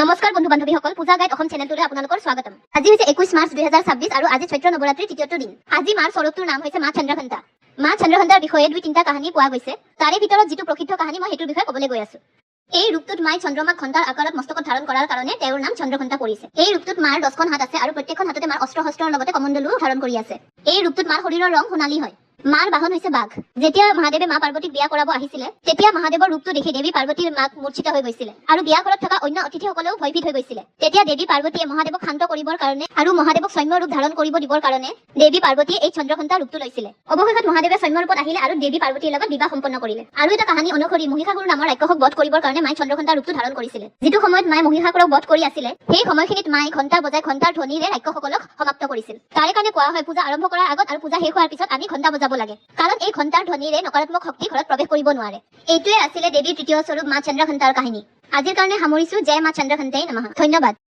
নমস্কাৰ বন্ধু বান্ধৱীসকল, পূজা গাইড অসম চেনেলটোলৈ আপোনালোকৰ স্বাগতম। আজি হৈছে 21 মাৰ্চ 2026 আৰু আজি চৈত্ৰ নৱৰাত্ৰিৰ তৃতীয়টো দিন। আজি মাৰ স্বৰূপটোৰ নাম হৈছে মা চন্দ্ৰঘণ্টা। মা চন্দ্ৰঘণ্টাৰ বিষয়ে দুই তিনিটা কাহিনী পোৱা গৈছে। তাৰে ভিতৰত যিটো প্ৰসিদ্ধ কাহিনী, মই সেইটোৰ বিষয়ে ক'বলৈ গৈ আছো। এই ৰূপটোত মাই চন্দ্ৰমাক ঘণ্টাৰ আকাৰত মস্তকত ধাৰণ কৰাৰ কাৰণে তেওঁৰ নাম চন্দ্ৰঘণ্টা পৰিছে। এই ৰূপটোত মাৰ 10খন হাত আছে আৰু প্ৰত্যেকখন হাততে মাৰ অস্ত্ৰ শস্ত্ৰৰ লগতে কমণ্ডলও ধাৰণ কৰি আছে। এই ৰূপটোত মাৰ শৰীৰৰ ৰং সোণালী হয়। মাৰ বাহন হৈছে বাঘ। যেতিয়া মহাদেৱে মা পাৰ্বতীক বিয়া কৰাব আহিছিলে, তেতিয়া মহাদেৱৰ ৰূপটো দেখি দেৱী পাৰ্বতীৰ মাক মূৰ্ছিত হৈ গৈছিলে আৰু বিয়া ঘৰত থকা অন্য অতিথিসকলেও ভয়ভীত হৈ গৈছিলে। তেতিয়া দেৱী পাৰ্বতীয়ে মহাদেৱক শান্ত কৰিবৰ কাৰণে আৰু মহাদেৱক সৌম্য ৰূপ ধাৰণ কৰিব দিবৰ কাৰণে দেৱী পাৰ্বতীয়ে এই চন্দ্ৰঘণ্টা ৰূপটো লৈছিলে। অৱশেষত মহাদেৱে সৌম্য ৰূপত আহিলে আৰু দেৱী পাৰ্বতীৰ লগত বিবাহ সম্পন্ন কৰিলে। আৰু এটা কাহিনী অনুসৰি মহিষাসুৰ নামৰ ৰাক্ষসক বধ কৰিবৰ কাৰণে মায়ে চন্দ্ৰঘণ্টা ৰূপটো ধাৰণ কৰিছিলে। যিটো সময়ত মায়ে মহিষাসুৰক বধ কৰি আছিলে, সেই সময়খিনিত মায়ে ঘণ্টা বজাই ঘণ্টাৰ ধ্বনিৰে ৰাক্ষসসকলক সমাপ্ত কৰিছিল। তাৰে কাৰণে কোৱা হয়, পূজা আৰম্ভ কৰাৰ আগত আৰু পূজা শেষ হোৱাৰ পিছত আমি ঘণ্টা বজাব লাগে, কাৰণ এই ঘণ্টাৰ ধ্বনিৰে নকাৰাত্মক শক্তি ঘৰত প্ৰৱেশ কৰিব নোৱাৰে। এইটোৱে আছিলে দেৱীৰ তৃতীয় স্বৰূপ মা চন্দ্ৰঘণ্টাৰ কাহিনী। আজিৰ কাৰণে সামৰিছো। জয় মা চন্দ্ৰঘণ্টাই নমঃ। ধন্যবাদ।